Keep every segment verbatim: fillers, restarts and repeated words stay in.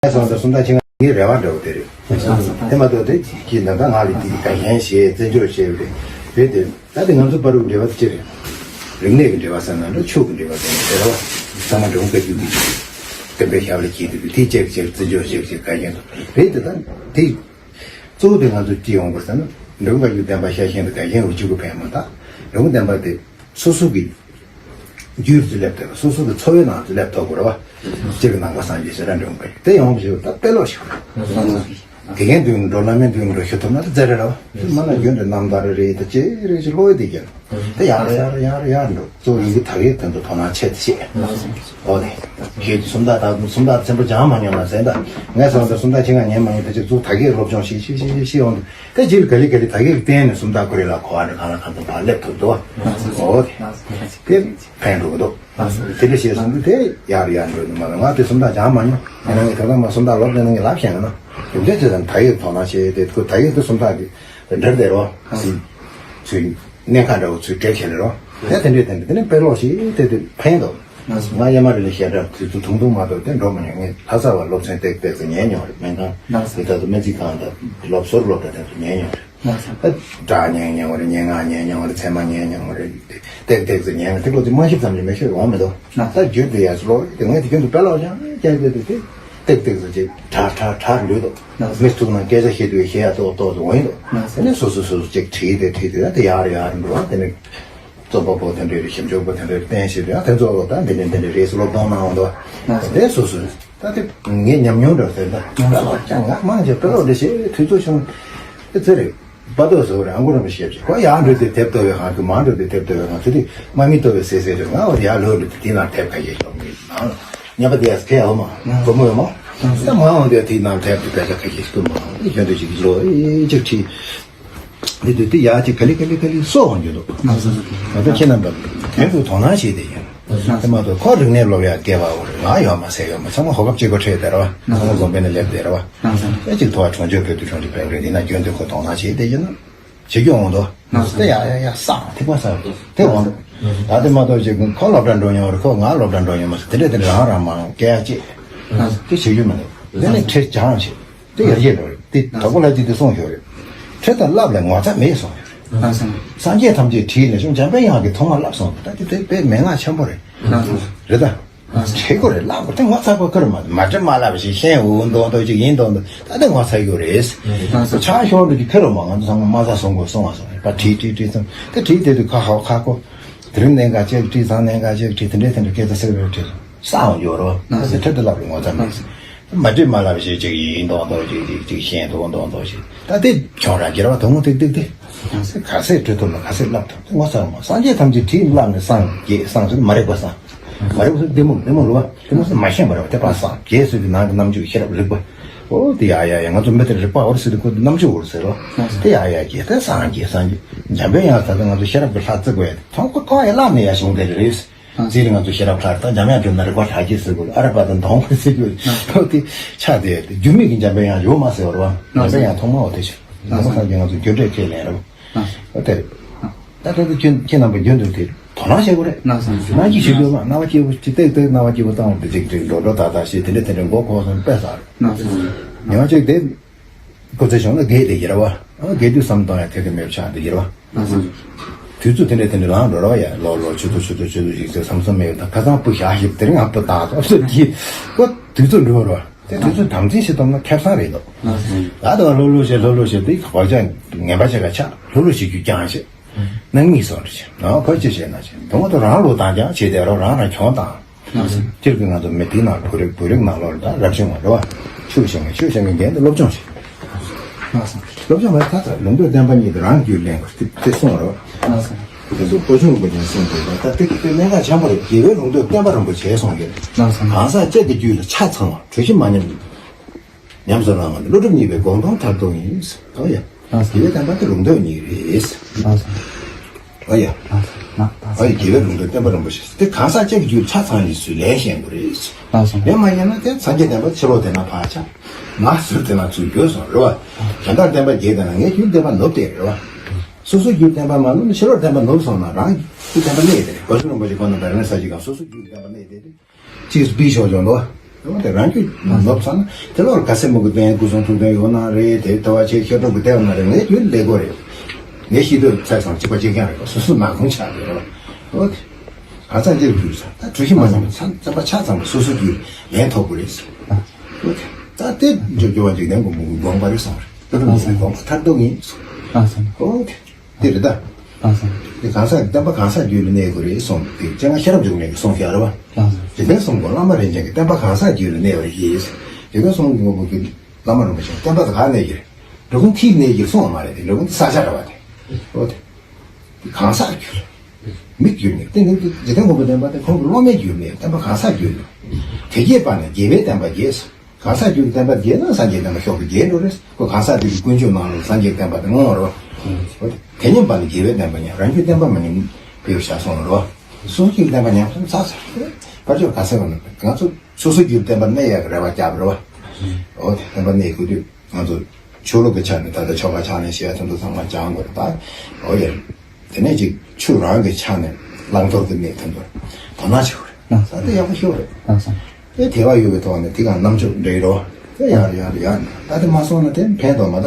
ངས་སོང་ཙང་སུམ་རྟགས་ཕྱེད་ཀ་ངའི་རེ་བ་འདྲ་བོ་དེ་རེད། དེ་མ་གཏོགས་དེ་གི་ད་ལྟ་ང་ལ་དེ་དགའ་ཞེན་བྱེད་བརྩི་འཇོག་བྱེད་རེད་རེད་དེ། ད་དེ་ང་ཚོ་བར་དུ་འབྲེལ་བ་དེ་ཅི་རེད། རིག་གནས་ཀྱི་འབྲེལ་བ་ཟེར་ན་འགྲོ་ཆོས་ཀྱི་འབྲེལ་བ་ཟེར་ན་དེ་རེད་བ། ཚང་མ་འབྲི་གུང་བཀའ་བརྒྱུད་ཀྱི་བསྟན་པའི་ཞབས་ལ་སྐྱེས་དུས་དེ་ཅེག་ཅེག་བརྩི་འཇོག་བྱེད་ཅེག་དགའ་ཞེན་དུ་རེད་དེ། ད་དེ་གཙོ་བོ་དེ་ང་ཚོ་ཅི་ཡོང་དགོས་ཟེར་ན་འབྲི་གུང་བཀའ་བརྒྱུད་བསྟན་པ་ཤ་ཞེན་དུ་དགའ་ཞེན་འུ་ཅུ་གུ་ཕན་མ་ཐག་འབྲི་གུང་བསྟན་པ་དེ་སོ་སོ་གི་རྒྱུད་དུ་སླེབས་ཐུབ། སོ་སོ་གི་འཚོ་བའི་ནང་དུ་སླེབས་ཐུབ་དགོས་རེད་བ། སྤྱིར་ནང་པ་སངས་རྒྱས་ཞེ་དྲག་འབྲི་གུང་བཀའ་བརྒྱུད་དེ་ཡོང་བཞིན་ད་དཔེ་ཀློག་ཞིག་རེད། དགེ་རྒན་དུས་འགྲོ་བླ་མའི་དུས་འགྲོ་ཤི་ཐུབ་ན་ད་མཛད་རེད་བ། མ་ན་རྒྱུན་དུ་རྣམ་ཐར་རེད་ད་ཅེ་རེད་ཅེ་ཀློག་ཡོད་དེ་རྒྱུན་དེ་ཡར་ཡར་ཡར་ཡར་འགྲོ། གཙོ་བོ་ཡིན་གྱི་ད་གེ་དོན་དུ་དོ་སྣང་ཆེད་དུ་བྱེད། ཨོ་ལེ། ཁྱེད་ཀྱི་སུམ་རྟགས་དང་སུམ་རྟགས་ཆེན་པོ་སྦྱང་མ་མྱོང་ན་ཟེར་ད། ངས་སོང་ཙང་སུམ་རྟགས་ཆེ་ང་ཉན་མ་ཡོང་ད་ཅིག་ཚུགས་ད་གེ་སློབ་སྦྱོང་ཤེས་ཤེས་ཤེས་ཤེས་ཤེས་ཡོང་དུ། དེ་རྗེས་ལ་ག་ལེ་ག་ལེ་ད་གེ་གི་སྟེང་ནས་སུམ་རྟགས་ཁོ་རེ་ལ་གོ་བ་འདྲ་གང་ལ་གང་དུ་ཕར་སླེབས་ཐུབ་འདུག་ཨོ་དེ། དེ་ཕན་འགྲོ་གི་འདུག་དེ་འདྲ་བྱས་སོང་དུས་དེ་ཡར་ཡར་འགྲོ་ནི་མ་རེད། ང་དེ་སུམ་རྟགས་སྦྱང་མ་མྱོང་། ཡིན་ན་ངས་ད་ལྟ་མ་སུམ་རྟགས་ལབ་ནས་ངས་ལབ་ཤེས་ན་རྒྱུ་མཚན་དེ་དང་ད་གེ་དོ་སྣང་བྱས་དེ་ཁོ་ད་གེ་དེ་སུམ་རྟགས་དེ་འདྲ་བསྡད་རོགས་ཟིན། ཚུལ་གནད་འགག་འདྲ་བོ་ཚུལ་འགྲེལ་བྱས་ནས་རོགས་དེ་དེ་འདྲས་དེ་འདྲས་དེ་ནས་དཔེ་ཀློག་ཞིག་དེ་དེ་ཕན་འདུག་ང་ཡ་མ་རི་ལ་བཤད་གྲྭ་དུས་ཚོད་ཐུང་ཐུང་མ་གཏོགས་དེ་འགྲོ་མ་མྱོང་། ངས་ལྷ་ས་བ་སློབ་ཚན་ཏེག་ཏེག་ཙམ་ཉན་མྱོང་རེད། སྨན་ཁང་དེ་ད་དུ་སྨན་རྩིས་ཁང་དང་སློབ་ཟུར་སློབ་གྲྭ་དེ་ཚོ་ཉན་མྱོང་རེད། སྦྲགས་ཉན་མྱོང་རེད། སྙན་ངག་ཉན་མྱོང་རེད། ཚད་མ་ཉན་མྱོང་རེད། ཏེག་ཏེག་ཙམ་ཉན་ཏེག་ལོ་ཙི་མ་ཤེས་ཙམ་ཞིག་མི་ཤེས་འོང་མི་འདུག་ད་རྒྱུན་དུ་ཡ་ལོ་དེ་ངས་དེ་རྒྱུན་དུ་དཔེ་ཀློག་ཀྱང་ཀྱང་དེ་དེ་ཏེག་ཏེག་ཙམ་ཅིག་གྲག་གྲག་གྲག་ལུས་འདུག་མི་ཐུག་ན་སྐད་ཆ་བཤད་དུས་བཤད་ཡ་ཏོག་ཏོག་ཙམ་འོང་ཡི་འདུག་དེ་ནས་སོ་སོ་སོ་སོ་ཅིག་བྲིས་ཏེ་བྲིས་ཏེ་དེ་ཡར་ཡར་འགྲོ་བ་དེ་ནས། རྩོམ་པ་པོ་དེ་འདྲའི་ཞིབ་འཇུག་པ་དེ་འདྲའི་བསྟན་བཤད་དུས་ཡང་དེ་ཚོ་ད་འདི་ནས་འདི་འདྲའི་རེས་སུ་སློབ་སྟོན་གནང་འོང་དོ། དེ་སོ་སོའི་ད་དེ་ངའི་ཉམས་མྱོང་འདྲ་ཟེར་ད་དཔེ་ཀློག་ཀྱང་ང་མང་ཆེ་དཔེ་ཀློག་འདི་ཞེས་དུས་ཚོད་བྱུང་ཨེ་ཙི་རེད། པ་ཏོ་བཟོ་རེད། ཨ་ཁུ་རམ་པ་ཞེས་བྱས་ཁོ་ཡང་འགྲོ་དེ་དེབ་ལྟ་བའི་ཧང་གི་མང་འགྲོ་དེ་དེབ་ལྟ་བའི་ཧང་ཚུལ་དེ་དམག་མི་ལྟ་བའི་སེ་སེ་རེད། ང་བ་དེ་ཡང་ལོས་འགྲོ་དེ་དེ་ན་དེབ་ཁ་ཤས་ཤོག་མི་ཨང་ཉམས་པ་དེ་ཡ་ཁེ་ཨོ་མ་བུ་མོ་ཡོད་མོ། ད་མ་འོང་དེ་དེ་ན་དེབ་དེ་དཔེ་ཆ་ཁ་ཤས་ཤིག་ཏུ་མ་འོང་དེ་གཞོན་དུ་ཞིག་ལོ་ཨེ་ཅིག་ཁྲིད། འདི་དུས་དེ་ཡག་ཅིག་ག་ལེ་ག་ལེ་ག་ལེ་གསོ་འོང་རྒྱུ་འདུག་ང་ཚོ་ཁྱེད་རྣམ་པ་རྒྱུན་དུ་དོ་སྣང་བྱེད་བསྡད་ཡིན། དེ་མ་གཏོགས་ཁོ་རིག་གནས་སློབ་ཡག་སྐལ་བ་འོ་རེད། ང་ཡོད་མ་ཟེར་ཡོད་མ་ཚང་མ་ཧོ་ཁབ་གཅིག་པ་ཁྲིད་བསྡད་ར་བ། ཚང་མ་འཛོམས་དཔོན་ནས་སླེབས་བསྡད་ར་བ། ཨེ་ཅིག་ཐོ་བ་གྲོང་ཆོག་བོད་དུ་གྲོང་ཆོག་བོད་རེད། འདི་ན་རྒྱུན་དུ་ཁོ་དོ་སྣང་བྱེད་བསྡད་ཡིན་ན། བྱེད་རྒྱུ་འོང་དོ། དེ་ཡ་ཡ་ཡ་སང་ཐིག་པ་ས་དེ་འོང་དོ། ད་དེ་མ་གཏོགས་ཅིག་ཁོ་སློབ་གྲྭ་འགྲོ་མྱོང་རེད། ཁོ་ང་སློབ་གྲྭ་འགྲོ་མྱོང་མ་ཟེར་དེ་འདྲ་དེ་འདྲ་རང་རང་མ་སྐད་ཡ་ཅིག་དེ་བྱེད་རྒྱུ་མི་འདུག་དེ་ནི་ཁྲིད་སྦྱང་བྱེད། དེ་ཡར་རྒྱས་འགྲོ་རེད། དེ་དྭགས་པོ་ལྷ་རྗེ་དེ་གསུངས་ཡོད་རེད། ཁྲིད་དང་བསླབ་ལས་ངོ་ཚ་མེད་གསུངས་ཡོད་རེད། སངས་རྒྱས་ཐམས་ཅད་ཁྲིད་ནས་བྱུང་། འཇམ་དཔལ་དབྱངས་ཀྱིས་ཐོག་མར་བསླབས་གསུངས་པ་ད་དེ་དེ་དཔེ་མན་ངག་ཆེན་པོ་རེད། རེད་ད། ཁྲིད་དགོས་རེད། བསླབ་དགོས་དེ་ངོ་ཚ་དགོས་ཁེར་མ་མ་དྲི་མ་ལབ་ཞིག་ཤེས་འུ་མདོག་མདོག་ཅིག་ཡིན་མདོག་མདོག་ད་དེ་ངོ་ཚ་ཡོད་རེད། ཆག་ཤོར་འདུག་ཅིག་ཁེར་མ་ང་ཚོ་ཚང་མ་མ་ཚ་སོང་དགོས་སོང་བ་སོང་རེད་པ། ཁྲིད་ཁྲིད་ཁྲིད་སོང་དེ་ཁྲིད་དེ་དུས་ཁ་ཧོ་ཁ་ཁོ། དེ་རིང་གནད་འགག་ཅིག་ཁྲིད་ཚང་གནད་འགག་ཅིག་ཁྲིད་དེ་འདྲས་དེ་འདྲས་སྐད་ཆ་ཟེར་བའི་ཁྲིད་སོང་། སང་ཡོད་རོ། ང་ཚོ་ཁྲིད་དེ་ལབ་རེད་ངོ་ཚ་མེད། མ་དྲི་མ་ལབ་ཞེས་ཅིག་ཡིན་མདོག་མདོག་ཅིག་ཅིག་ཅིག་ཤེས་མདོག་མདོག་མདོག་ཞིག་ད་དེ་ཁྱོང་ར་རྒྱལ་བ་དོ་མོ་ཏིག་ཏིག་དེ། ག་ཚད་ཁྲིད་ཐུབ་ན་ག་ཚད་བསླབ་ཐུབ་དེ་ངོ་ཚ་མ། སངས་རྒྱས་ཐམས་ཅད་ཁྲིད་བསླབ་ནས་སངས་རྒྱས་སངས་ཟེར་མ་རིག་པ་སངས། མ་རིག་པ་ཟེར་བདེ་མོ་བདེ་མོ་རུ་བ་བདེ་མོ་ཟེར་མ་ཤེས་པ་རེད་བ། དེ་པ་སངས་རྒྱས་ཟེར་དུས་ནང་གི་རྣམ་འགྱུར་ཤེས་རབ་རིག་པ། ཨོ་དེ་ཡ་ཡ་ཡ་ང་ཚོ་མི་དེ་རིག་པ་འོ་རེད་ཟེར་དུས་ཁོ་དེ་རྣམ་འགྱུར་འོ་རེད་ཟེར་རོ། དེ་ཡ་ཡ་རྒྱས་དེ་སངས་རྒྱས་སངས་རྒྱས་འཇམ་པའི་དབྱངས་ད་ལྟ་ང་ཚོ་ཤེས་རབ་ཀྱི་ལྷ་བརྩི་དགོས་ཡ་དེ་མཐོང་ཁོ་ཁོ་ཡ་བསླབ་ནས་ཡ་བྱུང་དེ་རེད། རྗེས་ལ་ང་ཚོ་ཤེས་རབ་ལྷར་དང་འཇམ་དབྱངས་གྲུབ་ན་རིག་པ་ལྷར་སྐྱེས་ཟེར་དགོས། ཨ་ར་པ་དང་གདོང་པ་ཟེར་དགོས། ལོ་དེ་ཆ་དེ་རྒྱུ་མེད་ཀྱི་འཇམ་པའི་དབྱངས་ཡོད་མ་ཟེར་བ་རེད་བ། འཇམ་པའི་དབྱངས་ཐོག་མ་འོ་དེ་ཆ་འཇམ་པ་སངས་རྒྱས་ང་ཚོ་རྒྱུ་འབྲས་ཁས་ལེན་རེད་བ། ཨ་དེ་རེད། ད་ལྟ་དུ་ཁྱེད་ཁྱེད་རྣམ་པ་རྒྱུན་དུ་དེ་དོ་སྣང་བྱེད་དགོས་རེད། སྣང་གི་ཞིག་ཡོད་མ་རྣ་བ་སྐྱིད་པོ་ཅི་ཏེག་ཏེག་རྣ་བ་སྐྱིད་པོ་བཏང་བ་དེ་ཅིག་ཅིག་འགྲོ་འགྲོ་ད་ད་ཞེས་དེ་འདྲ་དེ་འདྲ་མགོ་འཁོར་སོང་དཔེ་ཟ་རེད། ཉི་མ་གཅིག་དེ། སྐུ་ཚེ་བྱུང་ན་རྒས་དེ་ཡིན་ར་བ། རྒས་དུས་བསམ་གཏོང་ཡ་དེ་དེ་མེད་ཆགས་དེ་ཡིན་ར་བ། དུས་ཚོད་དེ་འདྲ་དེ་འདྲ་ལངས་འགྲོ་ར་བ་ཡ། ལོ་ལོ་ཆུ་ཚོད་ཆུ་ཚོད་ཆུ་ཚོད་ཞིག་ཚེ་བསམ་བསམ་མེད་ཡོད་ད་ཁ་སང་སྤུ་བཞག་ཞིག་དེ་རིང་ཨ་སྤུ་དག་ཐོག་ཚོད་ཀྱིས་ཁོ་དུས་ཚོད་འགྲོ་ར་བ། དེ་དུས་ཚོད་དམ་འཛིན་བྱེད་ཐུབ་ན་ཁེ་བཟང་རེད་དོ། ད་དུ་ལོ་ལོ་བྱེད་ལོ་ལོ་བྱེད་དེ་བག་ཆགས་ངན་པ་བྱེད་ག་ཆགས་ལོ་ལོ་བྱེད་རྒྱུ་རྐྱང་བྱེད། ནང་མི་སོང་རེད་ཅེ། ཨ་ཁོ་ཅི་བྱས་ན་ཅེ། དུང་བ་དུ་རང་ལོ་དང་རྐྱང་བྱེད་དེ་རོ་རང་རང་གྱོང་དང་། སྤྱིར་གྱི་ང་ཚོ་མི་དེའི་ནང་བོད་རིགས་བོད་རིགས་ནང་ལོགས་ལ་ད་རབ་བྱུང་བ་རེད་བ། ཆོས་བྱེད་མཁན་ཆོས་བྱེད་མཁན་འགན་དུ་སློབ་སྦྱོང་བྱེད། སློབ་སྦྱོང་བ་ད་ལྟ་ལུང་རྟོགས་བསྟན་པ་གཉིས་དེ་རང་རྒྱུད་ལེན་དགོས་དེ་དེ་གསུངས་རོ། དེ་ཚོ་པོ་ཆུང་རིན་པོ་ཆེས་གསུངས་དགོས་ད་ལྟ་དེ་དེ་གནད་འགག་ཆེན་པོ་རེད། རྒྱལ་བའི་ལུང་རྟོགས་བསྟན་པ་རིན་པོ་ཆེས་གསུངས་ཡོད། གང་ཟག་གཅིག་གི་རྒྱུད་ལ་ཆ་ཚང་བ་གྲོས་གཞི་མ་ཉམས། ཉམས་སུ་བླང་བ་ནི་ཀླུ་སྒྲུབ་གཉིས་པའི་དགོངས་དོན་མཐར་ཐུག་ཡིན། ཨོ་ཡ། དགེ་བའི་བསྟན་པ་དེ་ལུང་རྟོགས་གཉིས་རེད། ཨོ་ཡ། ཨོ་ཡ། དགེ་བའི་ལུང་རྟོགས་བསྟན་པ་རིན་པོ་ཆེ་དེ་གང་ཟག་གཅིག་གི་རྒྱུད་ཆ་ཚང་ཡིན་ཚུལ་ལས་ཤེས་དགོས་རེད། ཡང་མ་ཡིན་ན་དེ་སངས་རྒྱས་བསྟན་པ་ཕྱི་ལོགས་དེ་ན་ཕར་ཆགས། ང་ཟུར་དེ་ན་ཚུར་འགྱུར་སོང་རེད་བ། གཞན་དག་བསྟན་པ་རྒྱས་དེ་ན་ངའི་རྒྱུད་བསྟན་པ་ནུབ་བསྡད་རེད་བ། སོ་སོའི་རྒྱུད་བསྟན་པ་མ་ནུབ་ན་ཕྱི་ལོགས་བསྟན་པ་ནུབ་སོང་ན་རང་རྒྱུད་བསྟན་པ་གནས་དེ་རེད། གོ་ཤུ་རིན་པོ་ཆེ་ཁོང་རྣམ་པས་རེ་ས་ཅིག་གམ་སོ་སོའི་རྒྱུད་བསྟན་པ་གནས་དེ་རེད། ཅིག་སྦི་ཤོག་ཅོག་ལོ། དེ་རང་རྒྱུད་ལོབས་ཚར་ན་དེ་ལོར་ག་ཚད་མོ་གི་བསྟན་སྐུ་གསུང་ཐུགས་རྟེན་ཡོད་ན་རེད། དེ་དེ་བ་ཆེ་ཤོས་གྲོགས་ཀྱི་ལྟེ་བ་ན་རེད། ངའི་རྒྱུད་ལས་སྒོ་རེད། ངའི་ཤི་དུས་ཚད་སང་གཅིག་པ་གཅིག་རྐྱང་རེད། སོ་སོ་ནག་ཁུང་ཆགས་ཡོད་རེད། འོ་དེ་གང་ཚང་ཅིག་རུས་ས་ད་གྲུ་བཞི་མ་ཚང་ཚང་པ་ཆ་ཚང་པ་སོ་སོ་རྒྱུད་ལེན་ཐོབ་དགོས་རེད། འོ་དེ་ད་དེ་འཇོག་རྒྱུ་བ་འཇིག་རྟེན་མགོན་པོ་གི་དགོངས་པ་རེད་སོང་རེད། དེ་ལ་དགོངས་པ་མཐར་ཐུག་ཡིན། འོ་དེ། དེ་རེད་ད། ལགས་སོ། དེ་གང་ཟག་གི་བསྟན་པ་གང་ཟག་རྒྱུད་ལ་གནས་དགོས་རེད་གསུངས་ཏེ་སྤྱན་སྔ་ཤེས་རབ་འབྱུང་གནས་ཀྱི་གསུང་བཤད་རེད་བ། ལགས་སོ། འཇིག་རྟེན་གསུམ་མགོན་བླ་མ་རིན་ཆེན་གྱི་བསྟན་པ་གང་ཟག་རྒྱུད་ལ་གནས་པར་བཞེད། འཇིག་རྟེན་གསུམ་མགོན་པོ་གི་བླ་མ་རིན་པོ་ཆེ་བསྟན་པ་དེ་ག་གནས་ཀྱི་རེད། འབྲི་གུང་མཐིལ་གནས་ཀྱི་གསུང་བ་མ་རེད་དེ། འབྲི་གུང་དེ་ས་ཆ་རེད་བ་དེ། འོ་དེ། དེ་གང་ཟག་རྒྱུད་ལ། མི་རྒྱུད་ནས་དེ་ནི་འཇིག་རྟེན་མགོན་པོའི་བསྟན་པ་དེ་ཁོང་གི་སློབ་མའི་རྒྱུད་ལ་བསྟན་པ་གང་ཟག་རྒྱུད་ལ། དེ་རྒྱས་པ་ནི་རྒྱལ་བའི་བསྟན་པ་རྒྱས་སོ། གང་ཟག་རྒྱུད་ཀྱི་བསྟན་པ་རྒྱས་ན་སངས་རྒྱས་བསྟན་པ་མཆོག་ཏུ་རྒྱས་འགྲོ་རེད། ཁོ་གང་ཟག་རྒྱུད་ཀྱི་ཀུན་སྤྱོད་ནང་ལ་སངས་རྒྱས་བསྟན་པ་དེ་མངོན་རོ། དེ་ཉམས་པ་ནི་རྒྱལ་བའི་བསྟན་པ་ཉམས། རང་རྒྱུད་བསྟན་པ་མ་ཉམས་པའི་བྱ་སོང་རོ། སོ་སོ་རྒྱུད་བསྟན་པ་ཉམས་སོང་ཚར་ཚར། དཔལ་འབྱོར་ག་ཚད་པ་ན་ང་ཚོ་སོ་སོ་རྒྱུད་བསྟན་པ་གནས་ཡག་གི་རེ་བ་བརྒྱབ་རོ། འོ་དེ་བསྟན་པ་གནས་དགོས་དུས་ང་ཚོ་ཆོས་ལུགས་ཀྱི་ཆ་ནས་ད་ལྟ་ཆོ་ག་ཕྱག་ལེན་བྱེད་ཡ་དེ་ཚོ་ཚང་མ་སྦྱང་དགོས་རེད་ད། འོ་ཡ། དེ་ནས་ཅིག་ཆོས་རང་གི་ཆ་ནས་བླང་དོར་གྱི་གནས་དེ་ཚོར་དོ་སྣང་བྱེད་དགོས་རེད། ད་དེ་ཡག་པོ་ཤོད་རེད། ལགས་སོ། དེ་དེ་བ་ཡོད་པའི་ཐོག་ནས་དེ་གང་རྣམ་དཔྱོད་འདྲེས་རོ། དེ་ཡར་ཡར་ཡར་ད་དེ་མ་སོང་ན་དེ་ཕན་ཐོགས་མ་ད།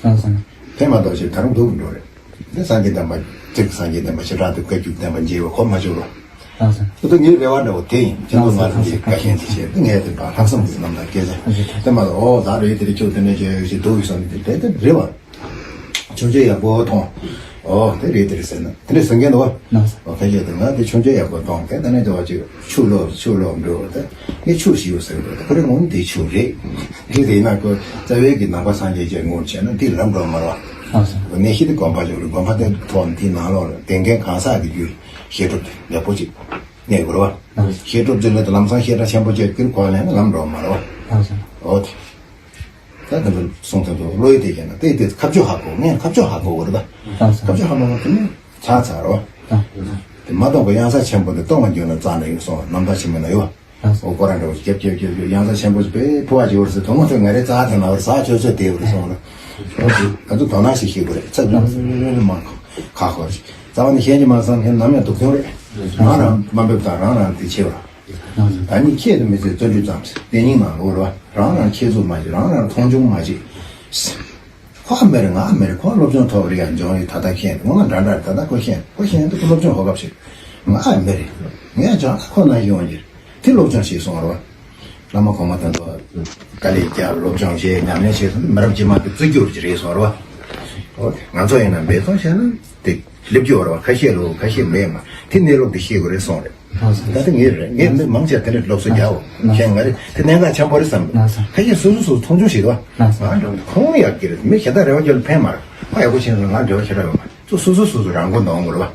ལགས་སོ། ཕན་མ་ཐོགས་ཞེས་ད་རུང་སྡུག་འགྲོ་རེད། དེ་སངས་རྒྱས་བསྟན་པ་གཅིག་སངས་རྒྱས་བསྟན་པ་ཞེ་དྲག་ཏུ་བཀའ་བརྒྱུད་བསྟན་པ་མཇལ་བ་གོ་མ་བྱུང་རོ། ལགས་སོ། དེ་ངའི་རེ་བ་འདྲ་བོ་དེ་ཡིན། ཁྱེད་ཚོ་ང་ལ་འདི་དགའ་ཞེན་དེ་བྱས་ཏེ་ངས་དེ་བ་ལྷག་བསམ་གྱི་རྣམ་ཐར་སྐད་ཆ་དེ་མ་ཨོ་ད་རེད་དེ་རེད་ཁྱོད་དེ་ནས་བྱས་ཞེས་སྡུག་ཡོད་བསམ་དེ་དེ་དེ་རེད་བ། ཆུང་ཆུང་ཡག་པོ་མཐོང་། ཨོ་དེ་རེད་དེ་རེད་ཟེར་ན་དེ་འདྲ་ཟེར་མཁན་འདུག་བ། ལགས་སོ། ཨོ་ཁ་ཤས་དེ་ང་དེ་ཆུང་ཆུང་ཡག་པོ་མཐོང་དེ་ད་ནས་དེ་བ་ཅིག་ཆུ་ལོག་ཆུ་ལོག་འགྲོ་བ་དེ་ངས་ཆུ་ཞིག་ཡོད་ཟེར་གི་འདུག་ཁོ་རེ་ངོ་མ་དེ་ཆུ་རེད། དེ་དེ་ན་ཁོ་རྩ་བའི་གི་ནང་པ་སངས་རྒྱས་ཀྱི་ངོ་བྱས་ན་དེ་ལམ་འགྲོ་མ་རེད་བ། ལགས་སོ། གནས་གཞི་དེ་དགོན་པ་ཞིག་རེད། དགོན་པ་དེ་ཐོག་ནས་དེའི་ནང་ལོགས་ལ་དེ་མཁན་གང་ཟག་གི་རྒྱུད་བཤད་སྒྲུབ་དེ་ལེགས་པོ་ཅིག་གནས་དགོས་རེད་བ། ལགས་སོ། བཤད་སྒྲུབ་དེ་ལས་དེ་ལམ་སང་བཤད་གྲྭ་ཆེན་པོ་བཅས་ཀྱི་གོ་ལེན་ལམ་འགྲོ་མ་རེད་བ། ལགས་སོ། ཨོ་དེ། ད་དེ་ཚོ་གསུང་དེ་ཚོ་བློ་ཡིད་དེ་བྱས་ན་དེ་དེ་ཁ་བརྗོད་ཧ་གོ་ངས་ཁ་བརྗོད་ཧ་གོ་བར་ད། ལགས་སོ། ཁ་བརྗོད་ཧ་མ་གོ་དེ་ནི་ཚར་ཚར་རོ། ལགས་སོ། དེ་མ་གཏོགས་པའི་གཡང་ས་ཆེན་པོ་དེ་གཏོང་བ་འགྱུར་ན་རྩ་ནས་ཡོད་སོང་རྣམ་ཐར་ཆེན་མོ་ན་ཡོད། ལགས་སོ། ཨོ་ཁོ་རང་འདྲ་བོ་རྒྱབ་རྒྱབ་རྒྱབ་རྒྱབ་གཡང་ས་ཆེན་པོ་ཞིག་པས་ཕུ་བ་ཅིག་བར་སེ་དོ་མོ་ཚོས་ང་རེ་རྩ་དེ་ན་བར་ས་ཆོས་ཚོད་དེ་བར་སོང་ལ། ང་ཚོ་དོ་སྣང་ཞིག་ཤེས་དགོས་རེད་ཚ་བྱུང་མ་ཁ་ཁོ་རེད། རྩ་བ་ནས་གཞན་གྱིས་མ་བསམ་མཁན་ནམ་ཡང་སྡུག་གྱོང་རེད། རང་རང་དམའ་འབེབས་དང་རང་རང་དེ་ཆེ་བ། ད་ནི་ཁྱེད་དུ་མི་ཚེ་བརྩོན་འགྲུས་ཙམ་ཟེར་དེ་ཉིད་ནང་ལོག་ར་རང་རང་ཁྱེད་ཚོ་མ་བྱེད་རང་རང་མཐོང་ཆུང་མ་བྱེད། ཁོ་མེར་ང་མེར་ཁོ་སློབ་སྦྱོང་ཐོབ་རེ་ཡང་འབྱུང་རེ་ད་ལྟ་ཁྱེད་ངོ་མ་འདྲ་འདྲ་ད་ལྟ་ཁོ་ཤེས་ཁོ་ཤེས་འདུག་སློབ་སྦྱོང་ཧོ་སྐབས་ཤིག་ང་མེར་ངས་ཀྱང་ཁོ་ན་ཡོང་རྒྱུ་དེ་སློབ་སྦྱོང་བྱེད་སོང་ར་བླ་མ་གོང་མ་དང་དུ་དཀའ་ལས་བརྒྱབ་སློབ་སྦྱོང་བྱེད་ཉམས་ལེན་བྱེད་སོང་མི་རབས་རྗེས་མ་དེ་བརྩི་རྒྱུར་གྱི་རེད་སོང་ར་ང་ཚོ་ཡིན་ན་འབད་བརྩོན་བྱས་ན་དེ་སླེབས་རྒྱུ་ར་ཁ་ཤས་ལོ་ཁ་ཤས་མེད་མ་དེ་གནས་ལུགས་དེ་ཤེས་དགོས་རེད་སོང་རེད། ད་ལྟ་ངས་རེད་ངས་མི་མང་ཆེ་དེ་འདྲ་སློབ་གསོ་རྒྱག་འོ་ཤེས་ང་རེད་དེ་གནད་འགག་ཆེན་པོ་རེད་བསམ་ཁ་ཤས་སོ་སོ་སོ་མཐོང་ཆུང་བྱེད་དོ་ང་འགྲོ་ཁོང་ཡག་གི་རེད་མི་གཞན་དག་རེ་བ་རྒྱབ་ལ་ཕན་མ་རེད་ཁོ་ཡག་པོ་ཤེས་སོང་ང་འབྲེལ་བ་ཞེ་དྲག་ཡོད་མ་ཚོ་སོ་སོ་སོ་སོ་རང་མགོ་འདོང་དགོས་རེད་བ།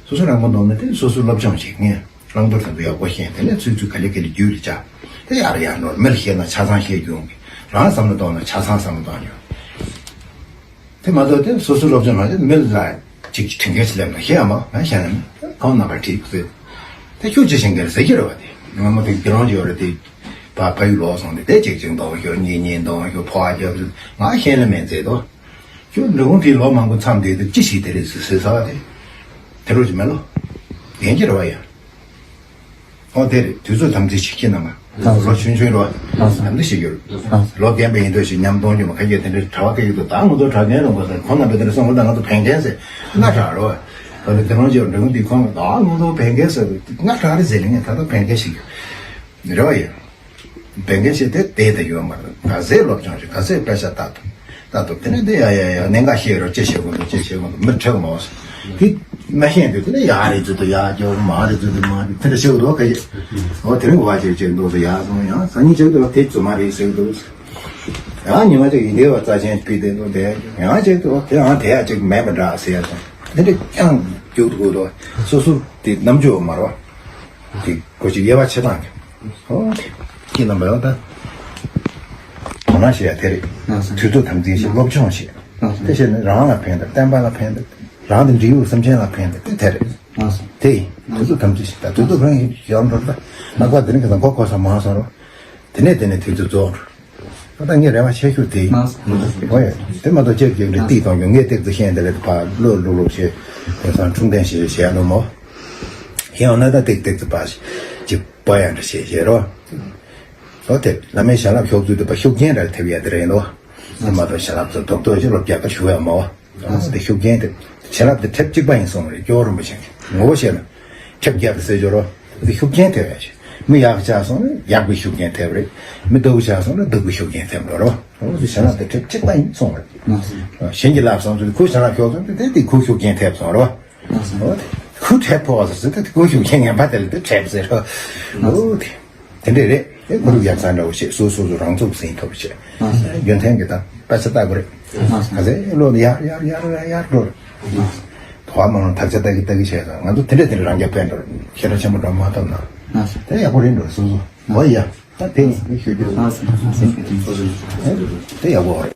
སོ་སོ་རང་མགོ་འདོང་ན་དེ་སོ་སོ་སློབ་སྦྱོང་བྱེད་ངས་བླང་དོར་དང་དུ་ཡག་པོ་ཤེས་དེ་ནས་ཚུལ་ཚུལ་ག་ལེ་ག་ལེ་རྒྱུད་ལ་བཅའ་དེ་ཡར་ཡར་ནོར་མི་ལ་བཤད་ན་ཆ་ཚང་བཤད་རྒྱུ་ཡོང་གི་རང་བསམ་བློ་གཏོང་ན་ཆ་ཚང་བསམ་བློ་གཏོང་རྒྱུ། དེ་མ་གཏོགས་དེ་སོ་སོ་སློབ་སྦྱོང་མ་བྱས་མི་ལ་ཅིག་དྲན་སྐལ་ཞིག་སླེབས་ན་ཤེས་ཡ་མ་ང་ཤེས་ན་མི་ཁོང་རྣམ་པར་ཁྲིད་ཟེར། དེ་ཁྱོད་ཅི་བྱེད་མཁན་ཟེར་གྱི་རེད་བ་དེ་ང་མོ་དེ་དགེ་སློང་ཅིག་ཡོད་རེད་དེ་ཕ་ཕ་ཡུལ་ལོག་སོང་དེ་དེ་ཅིག་ཅིག་འདོང་ཤོར་གཉིས་གཉིས་འདོང་ཤོར་ཕོ་བ་རྒྱབ་ང་ཤེས་ལ་མེད་ཟེར་དོ། ཁྱོད་འབྲི་གུང་དེ་ལོ་མང་པོ་མཚམས་བསྡད་དུས་ཅི་ཞིག་དེ་རེད་ཟེར་ཟེར་ས་བ་དེ་དེ་རོ་ཅི་མེད་ལོ། ཡན་གྱི་རེད་བ་ཡ། ཨོ་དེ་རེད་དུས་ཚོད་དམ་འཛིན་བྱེད་ཀྱི་ན་མ། ལགས་སོ། ལོ་ཆུང་ཆུང་རོ། ལགས་སོ། དམ་འཛིན་བྱེད་རྒྱུ་རེད། ལགས་སོ། ལོ་རྒན་པ་ཡིན་དུས་ཞིག་ཉམས་གཏོང་རྒྱུ་མ་ཁ་ཡོད་དེ་འདྲའི་གྲྭ་བ་ཁ་ཡོད་དུ་ད་ངོ་ཐོག་གྲྭ་རྒན་རུང་གོ་ཟེར་ཁོང་རྣམ་པས་དེ་འདྲ་གསུང་གོ་ད་ང་ཚོ་བན་རྒན་ཟེར་ང་གྲྭ་རོ། ད་ནི་དེ་རང་ཅིག་འབྲི་གུང་འདི་ཁོང་ད་ངོ་ཐོག་བན་རྒན་ཟེར་ང་གྲྭ་རེད་ཟེར་ནས་ངས་ད་ལྟ་བན་རྒན་བྱེད་རྒྱུ་རེད་བ་ཡ། བན་རྒན་བྱེད་དེ་དེ་ད་ཡོད་མ་རེད་ག་ཚད་སློབ་སྦྱོང་བྱེད་ག་ཚད་དཔེ་ཆ་ལྟ་ཐུབ། ལྟ་ཐུབ་དེ་ནས་འདི་ཡ་ཡ་ཡ་གནད་འགག་ཤེས་རོགས་ཅི་བྱེད་དགོས་འདུག་ཅི་བྱེད་དགོས་འདུག་མི་ཁྲེག་མོ། དེ་མ་ཤེས་དུས་དེ་ནས་ཡ་རེད་ཚུལ་དུ་ཡ་སྐྱོ་མ་རེད་ཚུལ་དུ་མ་རེད་དེ་འདྲ་བྱེད་དགོས་འདུག་ག་ཡེ། འོ་དེ་རིང་བ་ཅིག་ཅིག་འདུག་སུ་ཡ་སོང་ཡང་སང་ཉིན་ཅིག་འདུག་དེ་རྫུན་མ་རེད་ཟེར་གི་འདུག་ཡང་ཉི་མ་ཅིག་ཡིན་དེ་བ་རྩ་ཆེན་སྤི་དེ་འདུག་དེ་ཡང་ཅིག་འདུག་དེ་ཡང་དེ་ཡ་ཅིག་མེད་པ་འདྲ་ཟེར་ཡ་དང་དེ་འདྲ་ཀྱང་རྒྱུག་དགོས་འདུག་སོ་སོ་དེ་རྣམ་འགྱུར་མ་རེད་བ། དེ་གོ་ཅིག་དབྱེ་བ་ཕྱེ་སྟངས་ཀྱི། ཨོ་དེ། ཁྱེད་རྣམ་པ་ཡང་ད། དོ་སྣང་བྱེད་ཡ་དེ་རེད། ལགས་སོ། དུས་ཚོད་དམ་འཛིན་བྱེད་སློབ་སྦྱོང་བྱེད། ལགས་སོ། དེ་བྱས་ནས་རང་ལ་ཕན་ཐོགས་བསྟན་པ་ལ་ཕན་ཐོགས་རང་དང་འབྲེལ་ཡོད་སེམས་ཅན་ལ་ཕན་ཐོགས་དེ་དེ་རེད། ལགས་སོ། དེ་ཡིན་དུས་ཚོད་དམ་འཛིན་བྱེད་ད་དུས་ཚོད་རང་ཡིན་ཡང་འགྲོ་ད་ནག་པ་དེ་རིང་གི་ད་མགོ་འཁོར་ས་མང་སོང་རོ། དེ་ནས་དེ་ནས་དུས་ཚོད་རྫོགས་འགྲོ། ད་ལྟ་ངས་རེ་བ་ཆེ་ཤོས་དེ་ཡིན། ལགས་སོ། ཨོ་ཡ། དེ་མ་གཏོགས་ཁྱེད་ཀྱིས་འདི་ཏིག་གཏོང་རྒྱུ་ངས་ཏིག་ཏུ་ཤེས་འདི་ལས་ཕར་བློ་ལུག་ལུག་བྱེད་དེང་སང་འཁྲུངས་ལྡན་ཞེས་བྱས་ལོ་མོ། ཡང་ན་ད་ཏིག་ཏིག་ཏུ་ཕར་ཅིག་པ་ཡང་འདྲ་བྱེད་བྱེད་རོ། ཨོ་དེ་བླ་མའི་བྱིན་རླབས་ཤོག་ཚུལ་དེ་པ་ཤུགས་རྐྱེན་རེ་ཐེབས་ཡ་དེ་རེད་ལོ། དེ་མ་གཏོགས་བྱིན་རླབས་ཚོ་རྡོག་རྡོག་ཅིག་ལོ་བརྒྱ་ཁ་ཞུ་ཡ་མ་བ། དེ་ཤུགས་རྐྱེན་དེ་བྱིན་རླབས་དེ་ཁྲིམས་གཅིག་པ་ཡིན་གསུངས་རེད། སྐྱོ་རིན་པོ་ཆེ་གིས་ངོ་བོ་བཤད་ན་ཁྲིམས་བརྒྱབ་པའི་སྲིད་སྦྱོར་རོ། དེ་ཤུགས་རྐྱེན་ཐེབས་ཡ་ཆེ། མི་ཡག་ཆ་སོང་ན་ཡག་པའི་ཤུགས་རྐྱེན་ཐེབས་རེད། མི་སྡུག་ཆ་སོང་ན་སྡུག་པའི་ཤུགས་རྐྱེན་ཐེབས་འགྲོ་རོ། འོ་དེ་བྱིན་རླབས་དེ་ཁྲིམས་གཅིག་པ་ཡིན་གསུངས་རེད། གཞན་གྱི་བསླབ་བསམ་ཚུལ་ཁུ་བྱིན་རླབས་ཤོག་ཚུལ་དེ་དེ་ཁུ་ཤུགས་རྐྱེན་ཐེབས་སོང་རོ། ཁུ་འཕྲད་ཕོ་བ་ཟེར་ཏེ་ཁུ་ཤུགས་ཆེ་ངན་པ་དེ་ལ་དེ་འཕྲད་ཟེར་རོ། འོ་དེ་དེ་འདྲས་རེད། དེ་གུ་རུ་ཡག་ས་འདྲ་བོ་བྱེད། སོ་སོ་སོ་རང་ཚུགས་ཟིན་ཐུབ་བྱེད། རྒྱུ་མཚན་གྱི་དང་དཔེ་ཆ་ལྟ་དགོས་རེད། ག་ཚད་བློ་ཡར་ཡར་ཡར་ཡར་ཡར་འགྲོ་རེད། དོ་བ་མང་ཐག་ཆ་ལྟ་གི་ལྟ་གི་བྱས་ཙང་ང་ཚོ་དེ་འདྲས་དེ་འདྲས་རང་རྒྱབ་ཕན་འགྲོ་རེད། ཤེས་ར་ཆེན་པོ་འགྲོ་མ་ཐུབ་ན། དེ་ཡག་པོ་རེད་འགྲོ་སོ་སོ། འོ་ཡ། ད་དེ་ནི་ཤོད་རྒྱུ་རེད། དེ་ཡག་པོ་རེད།